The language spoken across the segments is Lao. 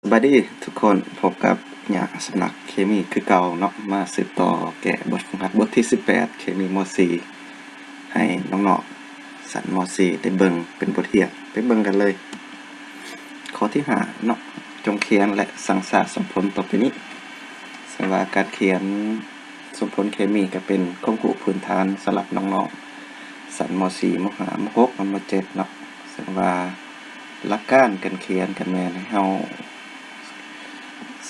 ສະບາຍດີທຸກຄົນ, ພົບກັບຍາສຳນັກເຄມີຄືເກົ່າເນາະ, ມາສືບຕໍ່ແກ້ບົດຝຶກຫັດບົດທີສິບແປດ ເຄມີ ມໍສີ່ ໃຫ້ນ້ອງໆຊັ້ນ ມໍສີ່ ໄດ້ເບິ່ງເປັນບົດຮຽນ. ໄປເບິ່ງກັນເລີຍ. ຂໍ້ທີຫ້າເນາະ, ຈົ່ງຂຽນ ແລະ ສັງສາສົມຜົນຕໍ່ໄປນີ້. ເຊິ່ງວ່າການຂຽນສົມຜົນເຄມີກໍເປັນຄວາມຮູ້ພື້ນຖານສຳລັບນ້ອງໆຊັ້ນ ມໍສີ່ ມໍຫ້າ ມໍຫົກ ແລະ ມໍເຈັດເນາະ. ເຊິ່ງວ່າຫຼັກການການຂຽນກໍແມ່ນໃຫ້ເຮົາ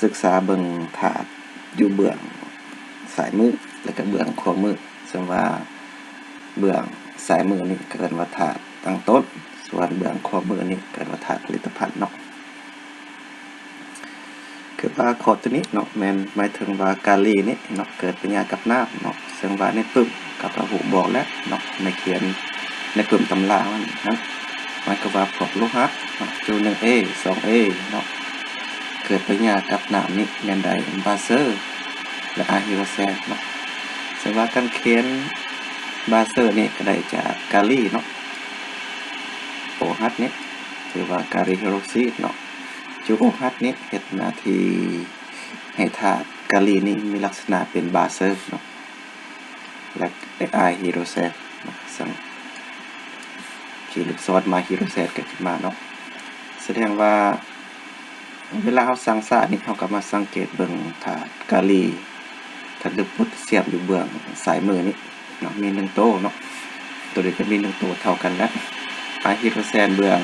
ສຶກສາເບິ່ງທາດຢູ່ເບື້ອງຊ້າຍມື ແລະ ກໍເບື້ອງຂວາມື. ເຊິ່ງວ່າເບື້ອງຊ້າຍມືນີ້ກໍເອີ້ນວ່າທາດຕັ້ງຕົ້ນ, ສ່ວນເບື້ອງຂວາມືນີ້ກໍເອີ້ນວ່າທາດຜະລິດຕະພັນເນາະ. ຄືວ່າຂໍ້ຕົວນີ້ເນາະ ແມ່ນໝາຍເຖິງວ່າກາລີນີ້ເນາະ ເກີດປະຍາກັບນ້ຳເນາະ. ເຊິ່ງວ່າໃນປຶ້ມເຂົາກໍຮູ້ບອກແລ້ວເນາະ, ໃນຂຽນໃນປຶ້ມຕຳລາມັນນັ້ນ ໝາຍຄວາມວ່າພວກໂລຫະເນາະ ຢູ່ ໜຶ່ງເອ ສອງເອ ເນາະ ເກີດປະຍາກັບນ້ຳນີ້ແມ່ນໃດ? ບາເຊີ ແລະ ອາຮີໂດຣແຊນເນາະ. ເຊິ່ງວ່າການຂຽນບາເຊີນີ້ກໍໄດ້ຈາກກາລີເນາະ, ໂອຮັດນີ້ ຫຼືວ່າກາລີຮີໂດຣຊິດເນາະ. ຈຸໂອຮັດນີ້ເຮັດໜ້າທີ່ໃຫ້ທາດກາລີນີ້ມີລັກສະນະເປັນບາເຊີເນາະ ແລະ ອາຮີໂດຣແຊນເນາະ. ສັງເກດລູກສອນມາ ຮີໂດຣແຊນກໍຂຶ້ນມາເນາະ. ສະແດງວ່າເວລາເຮົາສັງສານີ້ ເຮົາກໍມາສັງເກດເບິ່ງທາດກາລີ ທາດໂພແທດຊຽມຢູ່ເບື້ອງຊ້າຍມືນີ້ ເນາະ ມີໜຶ່ງໂຕເນາະ, ໂຕນີ້ກໍມີໜຶ່ງໂຕເທົ່າກັນແຫຼະ. ອາຮີໂດຣແຊນເບື້ອງ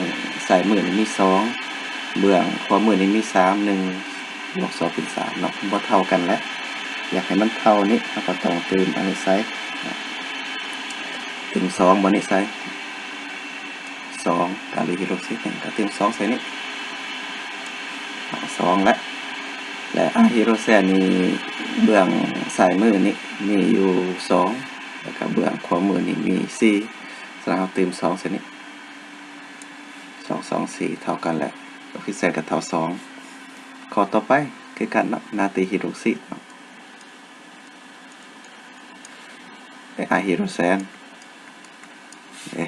ຊ້າຍມືນີ້ມີສອງ, ເບື້ອງຂວາມືນີ້ມີສາມ, ໜຶ່ງບວກສອງເປັນສາມເນາະ, ບໍ່ເທົ່າກັນແຫຼະ. ຢາກໃຫ້ມັນເທົ່ານີ້ ເຮົາກໍຕ້ອງຕື່ມອັນນີ້ໃສ່ເນາະ, ຕື່ມສອງບ່ອນນີ້ໃສ່ ສອງ ກາລີຮີໂດຣຊິດນີ້ ກໍຕື່ມສອງໃສ່ນີ້ ສອງແຫຼະ. ແລະ ອາຮີໂດຣແຊນນີ້ ເບື້ອງຊ້າຍມືນີ້ມີຢູ່ສອງ ແລ້ວກໍເບື້ອງຂວາມືນີ້ມີສີ່, ສະນັ້ນເຮົາຕື່ມສອງໃສ່ນີ້ ສອງ ສອງ ສີ່ ເທົ່າກັນແຫຼະ, ອອກຊີເຈນກໍເທົ່າສອງ. ຂໍ້ຕໍ່ໄປຄືກັນເນາະ, ນາຕີຮີໂດຣຊິດເນາະ ແລະ ອາຮີໂດຣແຊນ ເອີ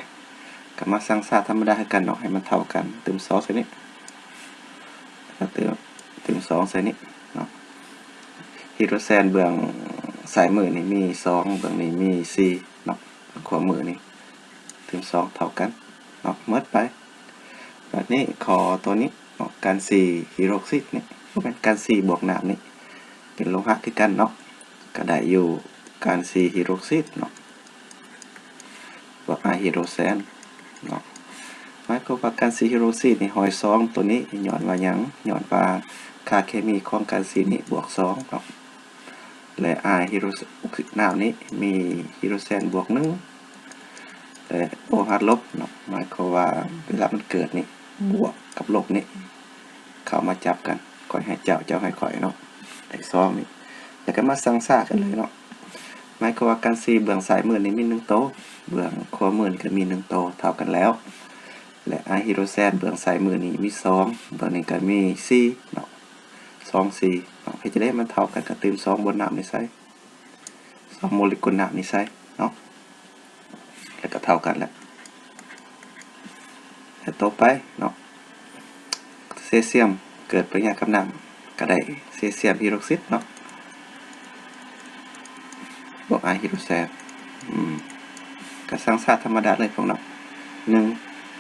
ກໍມາສັງສາທຳມະດາຄືກັນເນາະ, ໃຫ້ມັນເທົ່າກັນ, ຕື່ມສອງໃສ່ນີ້ ແລ້ວກໍຕື່ມ ຕື່ມສອງໃສ່ນີ້ເນາະ. ຮີໂດຣແຊນເບື້ອງຊ້າຍມືນີ້ມີສອງ, ເບື້ອງນີ້ມີສີ່ເນາະ, ເບື້ອງຂວາມືນີ້ຕື່ມສອງເທົ່າກັນເນາະ, ໝົດໄປ. ບາດນີ້ຂໍ້ຕົວນີ້ເນາະ, ການຊີຮີໂດຣຊິດນີ້ ບໍ່ແມ່ນ ການຊີບວກນ້ຳນີ້ ເປັນໂລຫະຄືກັນເນາະ, ກໍໄດ້ຢູ່ການຊີຮີໂດຣຊິດເນາະ ບວກອາຮີໂດຣແຊນເນາະ. ໝາຍຄວາມວ່າການຊີຮີໂດຣຊິດນີ້ ຫ້ອຍສອງຕົວນີ້ ຍ້ອນວ່າຫຍັງ? ຍ້ອນວ່າຄ່າເຄມີຂອງການຊີນີ້ບວກສອງເນາະ ແລະ ອາຮີໂດຣ ນ້ຳນີ້ມີຮີໂດຣແຊນບວກໜຶ່ງ ແລະ ໂອຮັດລົບເນາະ, ໝາຍຄວາມວ່າເວລາມັນເກີດນີ້ ບວກກັບລົບນີ້ເຂົ້າມາຈັບກັນ, ຂ້ອຍໃຫ້ເຈົ້າ ເຈົ້າໃຫ້ຂ້ອຍເນາະ, ໄດ້ສອງນີ້. ແລ້ວກໍມາສັງສາກັນເລີຍເນາະ, ໝາຍຄວາມວ່າການຊີເບື້ອງຊ້າຍມືນີ້ມີໜຶ່ງໂຕ, ເບື້ອງຂວາມືນີ້ກໍມີໜຶ່ງໂຕ, ເທົ່າກັນແລ້ວ. ແລະ ອາຮີໂດຣແຊນເບື້ອງຊ້າຍມືນີ້ມີສອງ, ເບື້ອງນີ້ກໍມີສີ່ເນາະ, ສອງ ສີ່ເນາະ. ເຮັດຈັ່ງໃດໃຫ້ມັນເທົ່າກັນ? ກໍຕື່ມສອງບ່ອນນ້ຳນີ້ໃສ່ ສອງໂມເລກຸນນ້ຳນີ້ໃສ່ເນາະ, ແລ້ວກໍເທົ່າກັນແລ້ວ. ແລ້ວຕໍ່ໄປເນາະ, ເຊຊຽມເກີດປະຕິກິລິຍາກັບນ້ຳ ກໍໄດ້ເຊຊຽມຮີໂດຣຊິດເນາະ ບວກອາຮີໂດຣແຊນ. ອືມ ກໍສັງສາທຳມະດາເລີຍພວກເນາະ, ໜຶ່ງ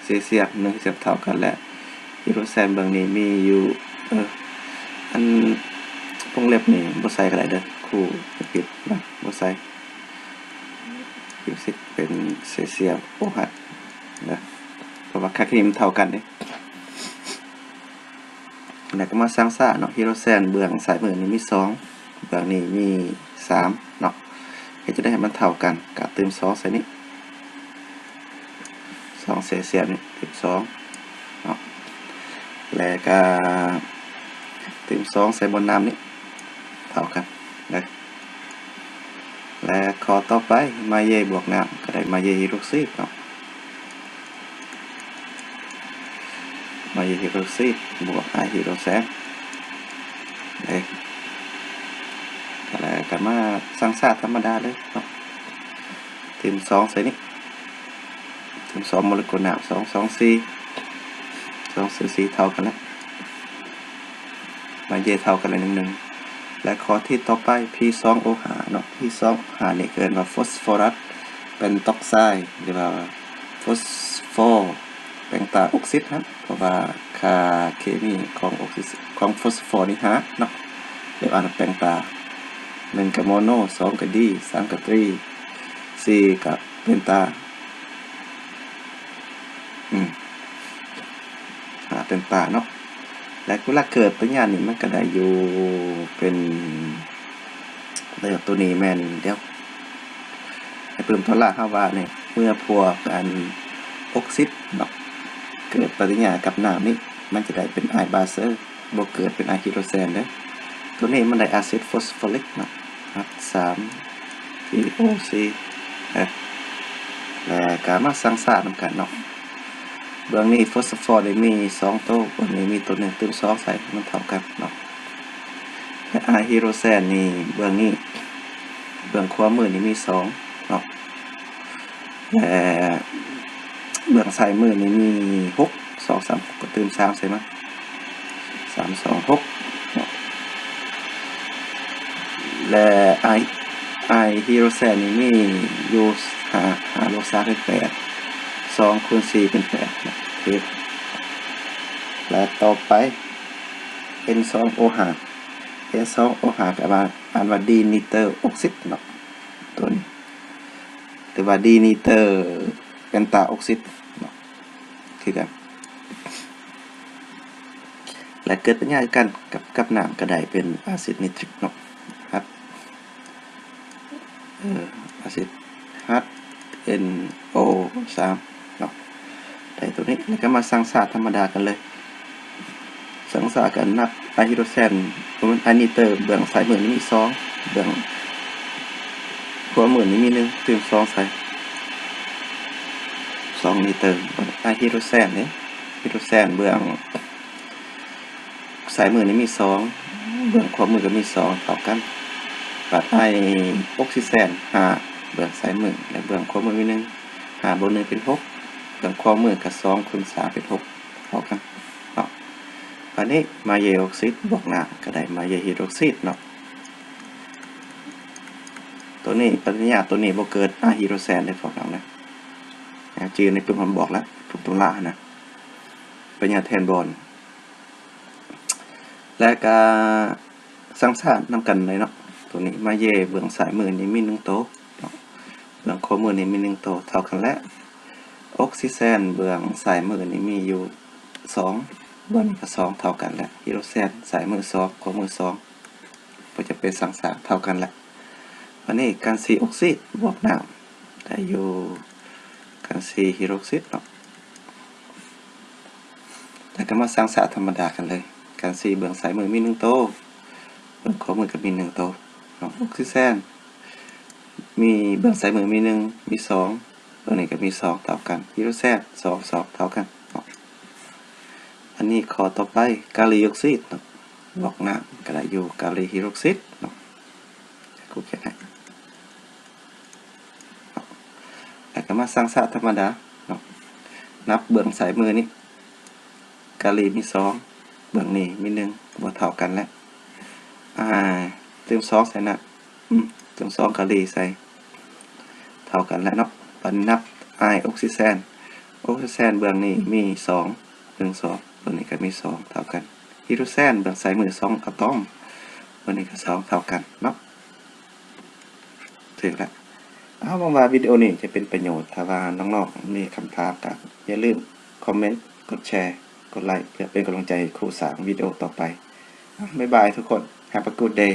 ເຊຊຽມ ໜຶ່ງ ເຊຊຽມເທົ່າກັນ ແລະ ຮີໂດຣແຊນເບື້ອງນີ້ມີຢູ່ ເອີ ອັນວົງເລັບນີ້ບໍ່ໃສ່ກໍໄດ້ເດີ, ຄູຈະຜິດນະ, ບໍ່ໃສ່. ເປັນເຊຊຽມໂອຮັດນະ, ເພາະວ່າຄ່າເຄມີມັນເທົ່າກັນເດ້. ແລ້ວກໍມາສັງສາເນາະ, ຮີໂດຣແຊນເບື້ອງຊ້າຍມືນີ້ມີສອງ, ເບື້ອງນີ້ມີສາມເນາະ. ເຮັດຈັ່ງໃດໃຫ້ມັນເທົ່າກັນ? ກໍຕື່ມສອງໃສ່ນີ້, ສອງເຊຊຽມນີ້ ຕື່ມສອງເນາະ, ແລ້ວກໍຕື່ມສອງໃສ່ບ່ອນນ້ຳນີ້ ເທົ່າກັນເດີ. ແລະ ຂໍ້ຕໍ່ໄປ ມາເຢບວກນ້ຳ ກໍໄດ້ມາເຢຮີໂດຣຊິດເນາະ, ມາເຢຮີໂດຣຊິດບວກອາຮີໂດຣແຊນເດ້. ແລ້ວກໍມາສັງສາທຳມະດາເລີຍເນາະ, ຕື່ມສອງໃສ່ນີ້ ຕື່ມສອງໂມເລກຸນນ້ຳ ສອງ ສອງ ສີ່ ສອງ ສີ່ ເທົ່າກັນແລ້ວ. ມາເຢເທົ່າກັນແລ້ວໜຶ່ງໜຶ່ງ ແລະ ຂໍ້ທີ່ຕໍ່ໄປ ພີສອງໂອຫ້າເນາະ ພີສອງໂອຫ້ານີ້ເອີ້ນວ່າຟອສຟໍຣັສ ເປັນຕອກຊາຍ ຫຼືວ່າຟອສຟໍ ແປງຕາອົກຊິດຫັ້ນ ເພາະວ່າຄ່າເຄມີຂອງອົກຊິດ ຂອງຟອສຟໍນີ້ຫ້າເນາະ ແລ້ວອ່ານວ່າແປງຕາ ໜຶ່ງກໍໂມໂນ ສອງກໍດີ ສາມກໍທຣີ ສີ່ກໍເປັນຕາ ອືມ ຫາເປັນຕາເນາະ ແລະ ເວລາເກີດປະຍາດນີ້ມັນກໍໄດ້ຢູ່ເປັນ ແລ້ວໂຕນີ້ແມ່ນ ດຽວ ໃຫ້ເພີ່ມຕົວລະເຮົາວ່ານີ້ ເມື່ອພວກອັນອົກຊິດເນາະ ເກີດປະຕິກິລິຍາກັບນ້ຳນີ້ ມັນຈະໄດ້ເປັນອາຍບາເຊີ ບໍ່ເກີດເປັນອາຍຮີໂດຣແຊນເດີ້. ໂຕນີ້ມັນໄດ້ອາຊິດຟອສຟໍຣິກເນາະ ຮັດສາມ ທີໂອສີ່ ເອີ ແລ້ວກໍມາສັງສານຳກັນເນາະ. ເບື້ອງນີ້ຟອສຟໍນີ້ມີສອງໂຕ ເບື້ອງນີ້ມີໂຕໜຶ່ງ ຕື່ມສອງໃສ່ ມັນເທົ່າກັນເນາະ. ແລະ ອາຍຮີໂດຣແຊນນີ້ ເບື້ອງນີ້ ເບື້ອງຂວາມືນີ້ມີສອງເນາະ ແລະ ເບື້ອງຊ້າຍມືນີ້ມີຫົກ ສອງ ສາມ ຫົກ ກໍຕື່ມສາມໃສ່ມັນ ສາມ ສອງ ຫົກເນາະ ແລະ ອາຍ ອາຍຮີໂດຣແຊນນີ້ມີຢູ່ຫ້າ ຫ້າລວມສາມເປັນແປດ ສອງຄູນສີ່ເປັນແປດເນາະ ໂອເຄ ແລະ ຕໍ່ໄປ ເອັນສອງໂອຫ້າ ເອັນສອງໂອຫ້າ ກໍວ່າ ອ່ານວ່າດີນີເຕີອົກຊິດເນາະ ໂຕນີ້ ຫຼືວ່າດີນີເຕີເປັນຕາອົກຊິດເນາະ ຄືກັນ ແລະ ເກີດປະຕິກິລິຍາກັນກັບ ກັບນ້ຳກໍໄດ້ເປັນອາຊິດນີຕຣິກເນາະ ຮັດ ເອີ ອາຊິດຮັດ ເອັນໂອສາມເນາະ ໄດ້ໂຕນີ້ ແລ້ວກໍມາສັງສານທຳມະດາກັນເລີຍ. ສັງສານກັນ ນັບອາຍຮີໂດຣແຊນ ບໍ່ແມ່ນ ອາຍນີເຕີ ເບື້ອງຊ້າຍມືນີ້ມີສອງ ເບື້ອງຂວາມືນີ້ມີໜຶ່ງ ຕື່ມສອງໃສ່ ສອງນີເຕີ ອາຍຮີໂດຣແຊນເດ້ ຮີໂດຣແຊນເບື້ອງຊ້າຍມືນີ້ມີສອງ ເບື້ອງຂວາມືກໍມີສອງ ເທົ່າກັນ ບາດອາຍອົກຊິແຊນຫ້າ ເບື້ອງຊ້າຍມື ແລະ ເບື້ອງຂວາມືມີໜຶ່ງ ຫ້າບວກໜຶ່ງເປັນຫົກ ເບື້ອງຂວາມືກໍສອງຄູນສາມເປັນຫົກ ເທົ່າກັນເນາະ. ບາດນີ້ມາເຢອົກຊິດບວກນ້ຳ ກໍໄດ້ມາເຢຮີໂດຣຊິດເນາະ. ໂຕນີ້ ປະຕິກິລິຍາໂຕນີ້ບໍ່ເກີດອາຍຮີໂດຣແຊນເດ້ພວກເຮົານະ ຈື່ໃນປຶ້ມມັນບອກແລ້ວ ປຶ້ມຕຳລາຫັ້ນນະ ປະລິຍາແທນບອນ ແລະ ກະ ສັງສານນຳກັນເລີຍເນາະ. ໂຕນີ້ມາເຢເບື້ອງຊ້າຍມືນີ້ມີໜຶ່ງໂຕເນາະ ເບື້ອງຂວາມືນີ້ມີໜຶ່ງໂຕ ເທົ່າກັນແຫຼະ. ອົກຊິແຊນເບື້ອງຊ້າຍມືນີ້ມີຢູ່ສອງ ເບື້ອງນີ້ກໍສອງ ເທົ່າກັນແຫຼະ. ຮີໂດຣແຊນຊ້າຍມືສອງ ຂວາມືສອງ ບໍ່ຈຳເປັນສັງສານ ເທົ່າກັນແຫຼະ. ບາດນີ້ການຊີອົກຊິດບວກນ້ຳ ໄດ້ຢູ່ການຊີຮີໂດຣຊິດເນາະ ແລ້ວກໍມາສັງສານທຳມະດາກັນເລີຍ. ການຊີເບື້ອງຊ້າຍມືມີໜຶ່ງໂຕ ເບື້ອງຂວາມືກໍມີໜຶ່ງໂຕເນາະ. ອົກຊິແຊນມີເບື້ອງຊ້າຍມືມີໜຶ່ງ ມີສອງ ເບື້ອງນີ້ກໍມີສອງ ເທົ່າກັນ. ຮີໂດຣແຊນສອງ ສອງ ເທົ່າກັນເນາະ. ອັນນີ້ຂໍ້ຕໍ່ໄປ ກາລີອົກຊິດເນາະ ບວກນ້ຳກໍໄດ້ຢູ່ກາລີຮີໂດຣຊິດເນາະ ຄູຂຽນໃຫ້ເນາະ. ແລ້ວກໍມາສັງສານທຳມະດາເນາະ ນັບເບື້ອງຊ້າຍມືນີ້ ກາລີມີສອງ ເບື້ອງນີ້ມີໜຶ່ງ ບໍ່ເທົ່າກັນແຫຼະ. ອາ ຕື່ມສອງໃສ່ນະ ອືມ ຕື່ມສອງກາລີໃສ່ ເທົ່າກັນແຫຼະເນາະ. ບາດນີ້ນັບອາຍອົກຊິແຊນ ອົກຊິແຊນເບື້ອງນີ້ມີສອງ ໜຶ່ງ ສອງ ເບື້ອງນີ້ກໍມີສອງ ເທົ່າກັນ. ຮີໂດຣແຊນເບື້ອງຊ້າຍມືສອງອາຕອມ ເບື້ອງນີ້ກໍສອງ ເທົ່າກັນເນາະ. ຖືກແລ້ວ. ເອົາ ຫວັງວ່າວິດີໂອນີ້ຈະເປັນປະໂຫຍດ. ຖ້າວ່ານ້ອງໆມີຄຳຖາມກໍຢ່າລືມຄອມເມັນ, ກົດແຊ, ກົດໄລ ເພື່ອເປັນກຳລັງໃຈໃຫ້ຄູສ້າງວິດີໂອຕໍ່ໄປ. ບາຍບາຍທຸກຄົນ. Have a good day.